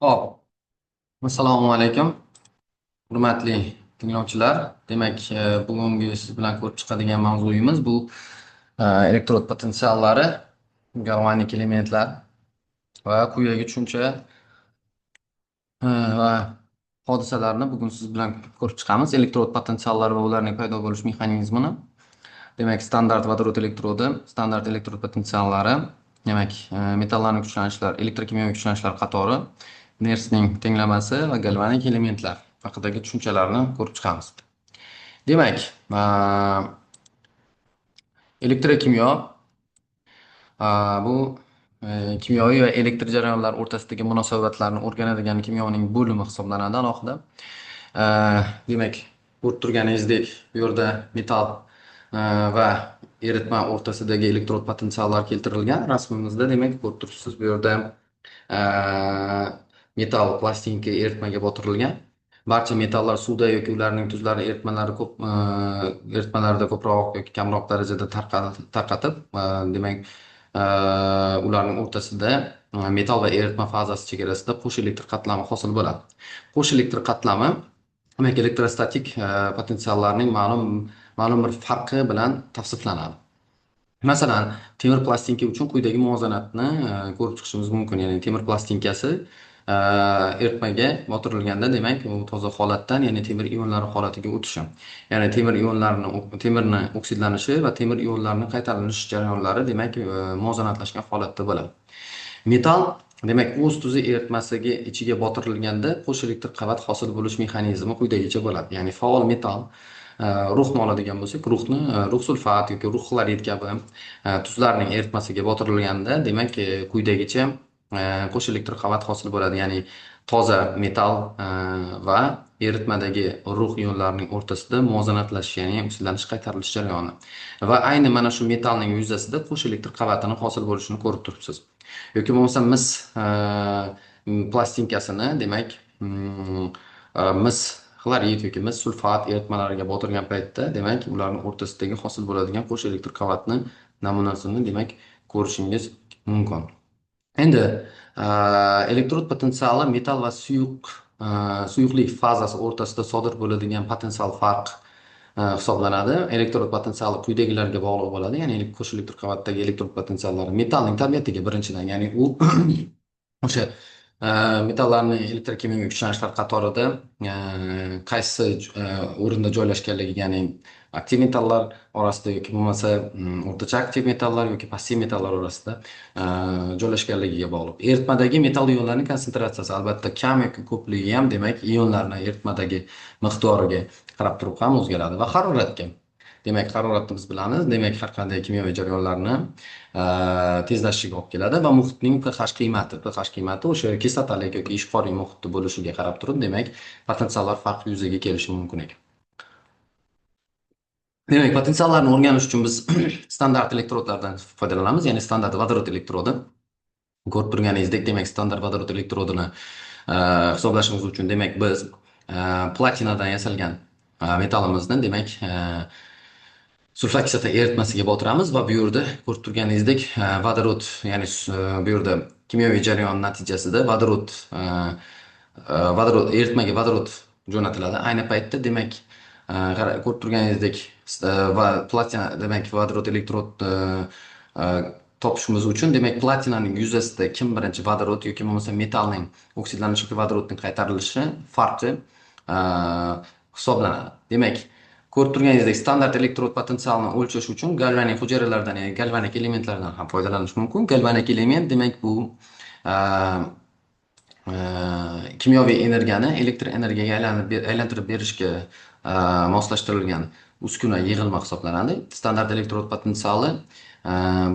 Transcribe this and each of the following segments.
Hop, assalomu alaykum, hurmatli tinglovchilar. Demak, bugungi siz bilan ko'rib chiqadigan mavzuyimiz bu elektrod potensiallari, galvanik elementlar va quyidagi tushuncha va hodisalarni bugun siz bilan ko'rib chiqamiz. Elektrod potensiallari va ularning paydo bo'lish mexanizmini. Demak, standart vodorod elektrodi, standart elektrod potensiallari, demak, metallarning kuchlanishlar, elektrokimyoviy kuchlanishlar qatori, Nernstning tenglamasi va galvanik elementlar haqidagi tushunchalarni ko'rib chiqamiz. Demak, elektrokimyo bu kimyoviy va elektr jarayonlar o'rtasidagi munosabatlarni o'rganadigan kimyoning bo'limi hisoblanadi alohida. Demak, ko'rib turganingizdek, bu yerda metall va eritma o'rtasidagi elektrod potensiallar keltirilgan rasmimizda. Demak, ko'rib turibsiz, bu yerda metall plastinka eritmaga botirilgan. Barcha metallar suvda yoki ularning tuzlari eritmalari ko'p eritmalarda ko'proq yoki kamroq darajada tarqatib, demak, ularning o'rtasida metall va eritma fazasi chegarasida qo'sh elektr qatlami hosil bo'ladi. Qo'sh elektr qatlami, demak, elektrostatik potensiallarning ma'lum bir farqi bilan tavsiflanadi. Masalan, temir plastinka uchun quyidagi muvozanatni ko'rib chiqishimiz mumkin. Ya'ni temir plastinkasi eritmaga botirilganda, demak, u toza holatdan, ya'ni temir ionlari holatiga o'tishi. Ya'ni temir ionlarini, temirni oksidlanishi va temir ionlarini qaytarilishi jarayonlari, demak, muvozanatlashgan holatda bo'ladi. Metall, demak, o'z tuzi eritmasiga ichiga botirilganda qo'sh elektr qavat hosil bo'lish mexanizmi quyidagicha bo'ladi. Ya'ni faol metall ruhni oladigan bo'lsak, ruhni rux sulfat yoki rux xlorid kabi tuzlarning eritmasiga botirilganda, demak, quyidagicha qo'sh elektr qavat hosil bo'ladi. Ya'ni toza metall va eritmadagi rux ionlarining o'rtasida muvozanatlashish, ya'ni oksidlanish qaytarilish jarayoni. Va ayni mana shu metallning yuzasida qo'sh elektr qavatini hosil bo'lishini ko'rib turibsiz. Yoki bo'lmasa mis plastinkasini, demak, mis xlorid yoki mis sulfat eritmalariga botirgan paytda, demak, ularning o'rtasidagi hosil bo'ladigan qo'sh elektr qavatni namunasini, demak, ko'rishingiz mumkin. Endi elektrod potensiali metall va suyuqlik fazasi o'rtasida sodir bo'ladigan potensial farq hisoblanadi. Elektrod potensiali quyidagilarga bog'liq bo'ladi. Ya'ni qo'sh elektr qavatdagi elektrod potensiallari metallning tabiatiga birinchidan, ya'ni u o'sha metallarning elektrokimyoviy kuchlanishlar qatorida qaysi o'rinda joylashganligi, ya'ni aktiv metallar orasida yoki bo'lmasa o'rtacha aktiv metallar yoki passiv metallar orasida joylashganligiga bog'liq. Eritmadagi metall ionlarining konsentratsiyasi albatta kam yoki ko'pligi ham, demak, ionlarni eritmadagi miqdoriga qarab turib ham o'zgaradi va haroratga. Demak, haroratni biz bilamiz. Demak, har qanday kimyoviy jarayonlarni tezlashishiga olib keladi va muhitning pH qiymati, pH qiymati o'sha kislotalik yoki ishqoriy muhitda bo'lishiga qarab turib, demak, potensiallar farqi yuzaga kelishi mumkin ekan. Demak, potensiallarni o'rganish uchun biz standart elektrodlardan foydalanamiz, ya'ni standart vodorod elektrodi. Ko'rib turganingizdek, demak, standart vodorod elektrodini hisoblashimiz uchun, demak, biz platinadan yasalgan metallimizni, demak, sulfat kislota eritmasiga botiramiz va bu yerda ko'rib turganingizdek, vodorod, ya'ni bu yerda kimyoviy jarayon natijasida vodorod eritmaga vodorod jo'natiladi. Ayni paytda, demak, ko'rib turganingizdek, va platina, demak, vodorod elektrod topishimiz uchun, demak, platinaning yuzasida kim birinchi vodorod yoki bo'lmasa metallning oksidlanishi yoki vodorodning qaytarilishi farqi hisoblanadi. Demak, ko'rib turganingizdek, standart elektrod potensialini o'lchash uchun galvanik hujayralardan, ya'ni galvanik elementlardan ham foydalanish mumkin. Galvanik element, demak, bu kimyoviy energiyani elektr energiyaga aylantirib berishga moslashtirilgan uskuna yig'ilma hisoblanadi. Standart elektrod potensiali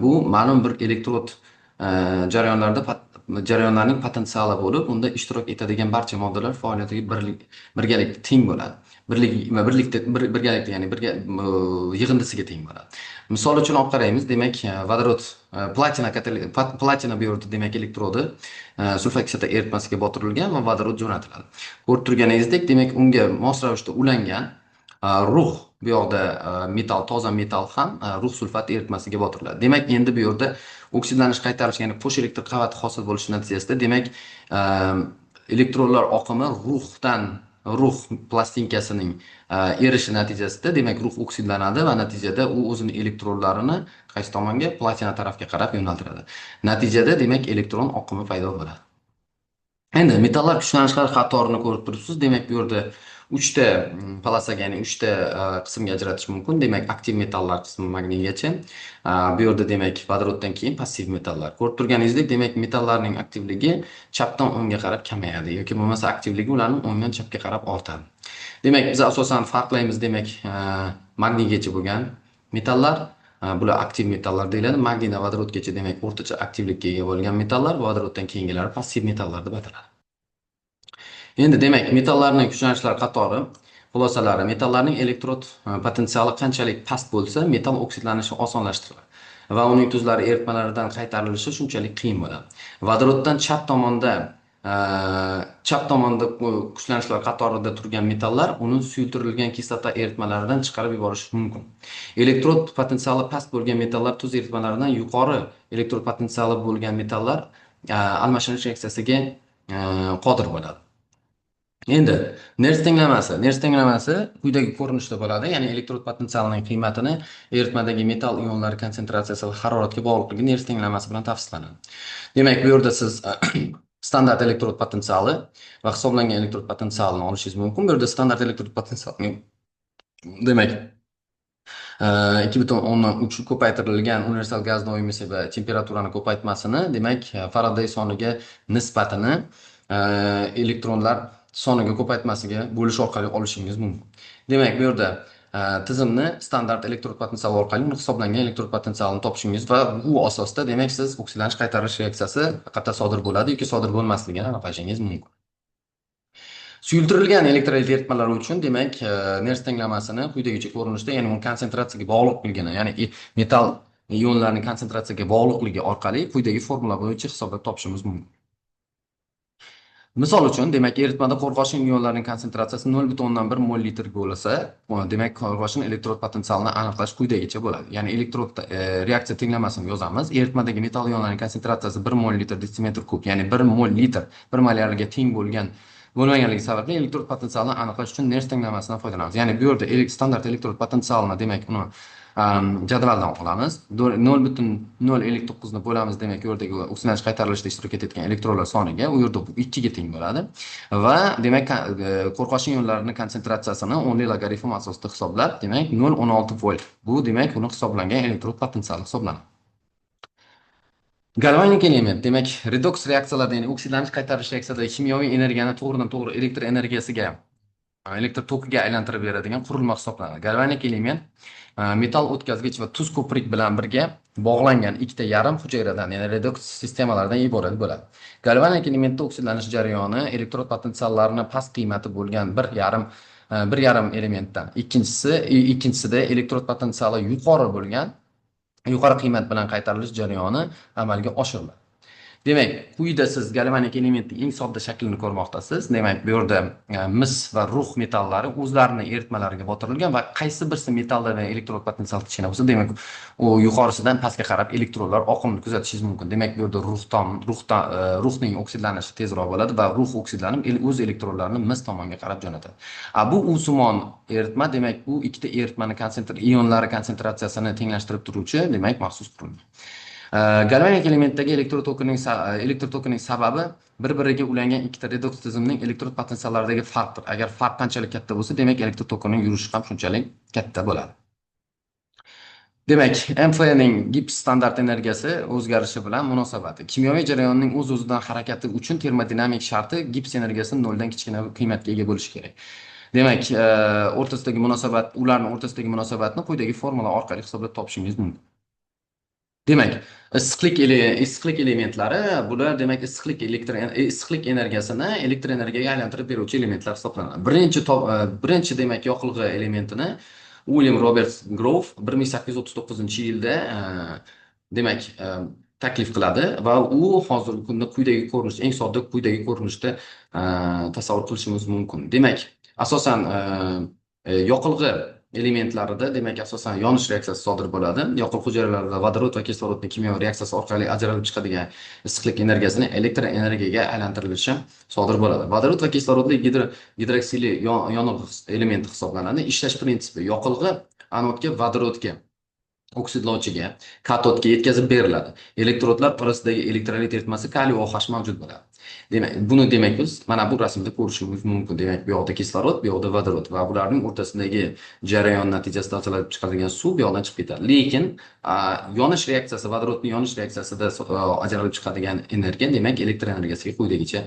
bu ma'lum bir elektrod jarayonlarida jarayonlarning potensiali bo'lib, unda ishtirok etadigan barcha moddalar faoliyatiga birgalikda teng bo'ladi. Birlikda birgalikda, ya'ni birga yig'indisiga teng bo'ladi. Misol uchun olib qaraymiz, demak, vodorod platina platina bu yerda, demak, elektrodi sulfat kislota eritmasiga botirilgan va vodorod jo'natiladi. Ko'rib turganingizdek, demak, unga mos ravishda ulangan rux bu yoqda metall, toza metall ham rux sulfat eritmasiga botiriladi. Demak, endi bu yerda oksidlanish qaytarilish, ya'ni qo'sh elektr qavati hosil bo'lishi natijasida, demak, Elektronlar oqimi rux plastinkasining erishi natijasida, demak, rux oksidlanadi va natijada u o'zini elektronlarini qaysi tomonga? Platina tarafga qarab yo'naltiradi. Natijada, demak, elektron oqimi paydo bo'ladi. Endi metallar kuchlanishlar qatorini ko'rib turibsiz. Demak, bu yerda uchta polosaga, ya'ni uchta qismga ajratish mumkin. Demak, aktiv metallar qismi magniygacha. Bu yerda, demak, vodoroddan keyin passiv metallar. Ko'rib turganingizdek, demak, metallarning aktivligi chapdan o'ngga qarab kamayadi yoki bo'lmasa aktivligi ularning o'ngdan chapga qarab ortadi. Demak, biz asosan farqlaymiz, demak, magniygacha bo'lgan metallar, bular aktiv metallar deyiladi. Magniydan vodorodgacha, demak, o'rtacha aktivlikka ega bo'lgan metallar, vodoroddan keyingilari passiv metallar deb ataladi. Endi, demak, metallarning kuchlanishlar qatori xulosalari: metallarning elektrod potensiali qanchalik past bo'lsa, metall oksidlanishi osonlashtiriladi va uning tuzlari eritmalaridan qaytarilishi shunchalik qiyin bo'ladi. Vodoroddan chap tomonda kuchlanishlar qatorida turgan metallar uni suyultirilgan kislota eritmalaridan chiqarib yuborishi mumkin. Elektrod potensiali past bo'lgan metallar tuz eritmalaridan yuqori elektrod potensiali bo'lgan metallar almashinish reaksiyasiga qodir bo'ladi. Endi Nernst tenglamasi. Nernst tenglamasi quyidagi ko'rinishda bo'ladi, ya'ni elektrod potensialining qiymatini eritmadagi metall ionlari konsentratsiyasi va haroratga bog'liqligi Nernst tenglamasi bilan tavsiflanadi. Demak, bu yerda siz standart elektrod potensiali va hisoblangan elektrod potensialini olishingiz mumkin. Bu yerda standart elektrod potensiali, demak, 2,3 ko'paytirilgan universal gaz doimiysi va temperaturani ko'paytmasini, demak, Faraday soniga nisbatini elektronlar soniga ko'paytmasiga bo'lish orqali olishingiz mumkin. Demak, bu yerda tizimni standart elektrod potensiali orqali uni hisoblangan elektrod potensialini topishingiz va bu asosda, demak, siz oksidlanish qaytarish reaksiyasi qayerda sodir bo'ladi yoki sodir bo'lmasligini aniqlashingiz mumkin. Suyultirilgan elektrolit eritmalari uchun, demak, Nernst tenglamasini quyidagicha ko'rinishda, ya'ni uni konsentratsiyaga bog'liqligini, ya'ni metall ionlarining konsentratsiyaga bog'liqligi orqali quyidagi formula bo'yicha hisoblab topishimiz mumkin. Misol uchun, demak, eritmada qo'rg'oshin ionlarining konsentratsiyasi 0,1 mol litr bo'lsa, demak, qo'rg'oshin elektrod potensialini aniqlash quyidagicha bo'ladi. Ya'ni elektrod reaksiya tenglamasini yozamiz. Eritmadagi metall ionlarining konsentratsiyasi 1 mol litr detsimetr kub, ya'ni 1 mol litr 1 molyarga teng bo'lgan bo'lmaganligi sababli elektrod potensialini aniqlash uchun Nernst tenglamasidan foydalanamiz. Ya'ni bu yerda standart elektrod potensialini, demak, uni jadvaldan olamiz. 0,059 ni bo'lamiz, demak, u yerdagi oksidlanish qaytarilishida ishtirok etayotgan elektronlar soniga, u yerda bu 2 ga teng bo'ladi. Va, demak, qo'rg'oshin ionlarining konsentratsiyasini o'nli logarifm asosida hisoblab, demak, 0,16 volt. Bu, demak, uni hisoblangan elektrod potensiali hisoblanadi. Galvanik element, demak, redoks reaksiyalarda, ya'ni oksidlanish qaytarish reaksiyasida kimyoviy energiyani to'g'ridan to'g'ri elektr energiyasiga, elektr tokiga aylantirib beradigan qurilma hisoblanadi. Galvanik element metall o'tkazgich va tuz ko'prik bilan birga bog'langan ikkita yarim hujayradan, ya'ni redoks sistemalardan iborat bo'ladi. Galvanik elementda oksidlanish jarayoni elektrod potensiallarini past qiymati bo'lgan bir yarim elementdan ikkinchisida elektrod potensiali yuqori bo'lgan yuqori qiymat bilan qaytarilish jarayoni amalga oshiriladi. Demak, quyida siz galvanik elementning eng sodda shaklini ko'rmoqdasiz. Demak, bu yerda mis va rux metallari o'zlarini eritmalariga botirilgan va qaysi birsi metallda elektrod potensiali kichkina bo'lsa, demak, u yuqorisidan pastga qarab elektronlar oqimini kuzatishingiz mumkin. Demak, bu yerda ruxning oksidlanishi tezroq bo'ladi va rux oksidlanib o'z elektronlarini mis tomonga qarab jo'natadi. A bu U simon eritma, demak, bu ikkita eritmani ionlari konsentratsiyasini tenglashtirib turuvchi, demak, maxsus qurilma. Galvanik elementdagi elektr tokining sababi bir-biriga ulangan ikkita redoks tizimining elektrod potensiallaridagi farqdir. Agar farq qanchalik katta bo'lsa, demak, elektr tokining yurishi ham shunchalik katta bo'ladi. Demak, MFning Gibbs standart energiyasi o'zgarishi bilan munosabati. Kimyoviy jarayonning o'z-o'zidan harakati uchun termodinamik sharti Gibbs energiyasi noldan kichkina qiymatga ega bo'lishi kerak. Demak, o'rtasidagi munosabat, ularning o'rtasidagi munosabatni quyidagi formula orqali hisoblab topishingiz mumkin. Demak, issiqlik elementlari bular, demak, issiqlik energiyasini elektr energiyaga aylantirib beruvchi elementlar hisoblanadi. Birinchi, demak, yoqilg'i elementini Uilyam Roberts Grove 1839-yilda demak, taklif qiladi va u hozirgi kunda quyidagi ko'rinish, eng sodda quyidagi ko'rinishda tasavvur qilishimiz mumkin. Demak, asosan yoqilg'i elementlarida, demak, asosan yonish reaksiyasi sodir bo'ladi. Yoqilg'i hujayralarida vodorod va kislorodning kimyoviy reaksiyasi orqali ajralib chiqadigan issiqlik energiyasini elektr energiyaga aylantirilishi sodir bo'ladi. Vodorod va kislorodli gidroksili yonilg'i elementi hisoblanadi. Ishlash prinsipi: yoqilg'i anodga, vodorodga oksidlovchiga, katodga yetkazib beriladi. Elektrodlar orasidagi elektrolit eritmasi kaliy OH mavjud bo'ladi. Demak, buni demak biz mana bu rasmda ko'rishimiz mumkin. Demak, bu yoqda kislorod, bu yoqda vodorod va bularning o'rtasidagi jarayon natijasida ajralib chiqadigan suv bu yoqdan chiqib ketadi. Lekin yonish reaksiyasi, vodorodning yonish reaksiyasida ajralib chiqadigan energiya, demak, elektr energiyasiga quyidagicha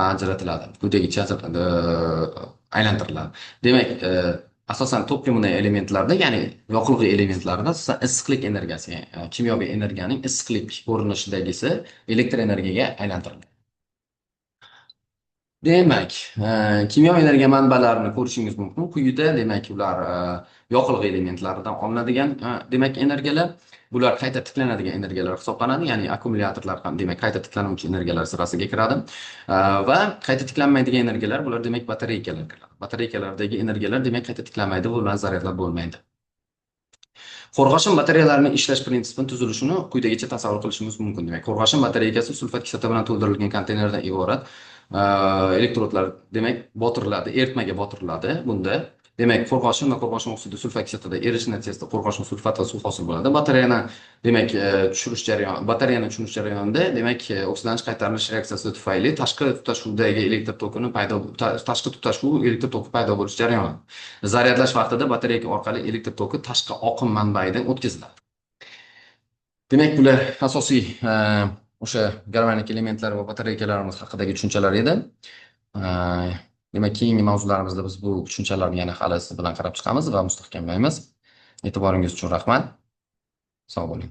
ajratiladi. Quyidagicha aylantiriladi. Demak, asosan топливный elementlarda, ya'ni yoqilg'i elementlarida asosan issiqlik energiyasi, kimyoviy energiyaning issiqlik ko'rinishidagisi elektr energiyaga aylantiriladi. Demak, kimyoviy energiya manbalarini ko'rishingiz mumkin. Quyida, demak, ular yoqilg'i elementlaridan olinadigan, demak, energiyalar. Bular qayta tiklanadigan energiyalar hisoblanadi, ya'ni akkumulyatorlar ham, demak, qayta tiklanuvchi energiyalar sirasiga kiradi. Va qayta tiklanmaydigan energiyalar, bular, demak, batareykalar kiradi. Batareykalardagi energiyalar, demak, qayta tiklanmaydi, bu bilan zaryadlab bo'lmaydi. Qo'rg'oshin batareyalarining ishlash prinsipini, tuzilishini quyidagicha tasavvur qilishimiz mumkin. Demak, qo'rg'oshin batareykasi sulfat kislota bilan to'ldirilgan konteynerdan iborat. Elektrodlar, demak, botiriladi, eritmaga botiriladi bunda. Demak, qo'rg'oshin va qo'rg'oshin oksidi sulfat kislotada erishi natijasida qo'rg'oshin sulfat va suv hosil bo'ladi. Batareyani, demak, tushirish jarayoni, batareyani tushirish jarayonida, demak, oksidlanish qaytarilish reaksiyasi tufayli tashqi tutashuvdagi elektr tokini paydo, tashqi tutashuv elektr toki paydo bo'lish jarayoni. Zaryadlash vaqtida batareyka orqali elektr toki tashqi oqim manbaidan o'tkaziladi. Demak, bular asosiy o'sha galvanik elementlar va batareykalarimiz haqidagi tushunchalar edi. Demak, keyingi mavzularimizda biz bu tushunchalarni yana hali siz bilan qarab chiqamiz va mustahkamlaymiz. E'tiboringiz uchun rahmat. Sog' bo'ling.